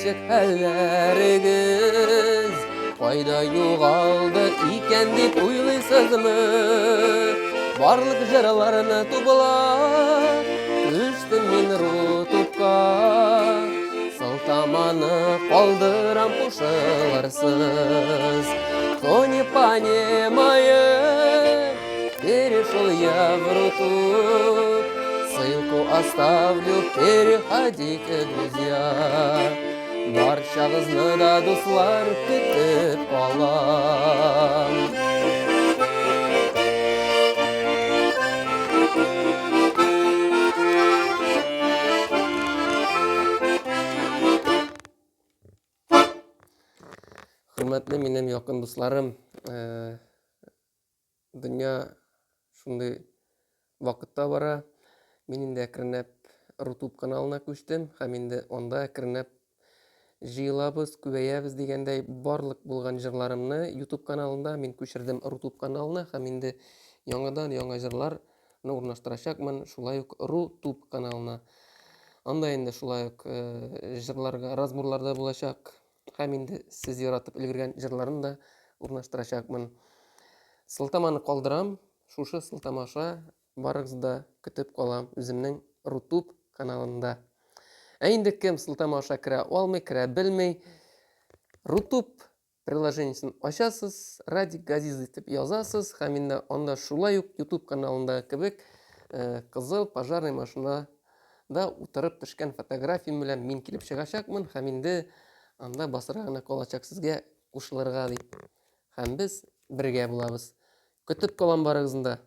Ничек хәлләрегез? Кайда югалды икән дип уйлыйсызмы? Барлык җырларны туплап, төштем мин Рутубка. Сылтаманы калдырам кушылырсыз. Кто не понимает, перешел я в Рутуб. Ссылку оставлю, переходите, друзья. Барчагызны да, дуслар, көтеп калам. Хөрмәтле минем якын дусларым, э, дөнья шундый вакытта бара. Мин инде әкренләп Рутуб каналына күчтем һәм инде анда әкренләп җыелабыз, күбәябез дигәндәй, барлык булган җырларымны YouTube каналында мин күчердем Рутуб каналына һәм инде яңадан яңа җырларны урнаштырачакмын шулай ук Рутуб каналына. Анда инде шулай ук э, җырларга разборлар да булачак һәм инде сез яратып өлгергән җырларны да урнаштырачакмын. Сылтаманы калдырам, шушы сылтама аша Барыгызны да көтеп калам үземнең Рутуб каналында. Ә инде кем сылтама аша керә алмый, керә белми, Рутуб приложениесен ачасыз, Радик Газизов дип язасыз һәм инде анда шулай ук YouTube каналындагы кебек э, кызыл пожарный машина да утырып төшкән фотографиям белән мин килеп чыгачакмын һәм инде анда басырга гына калачак сезгә кушылырга дип. Һәм без бергә булабыз. Көтеп калам барыгызны да.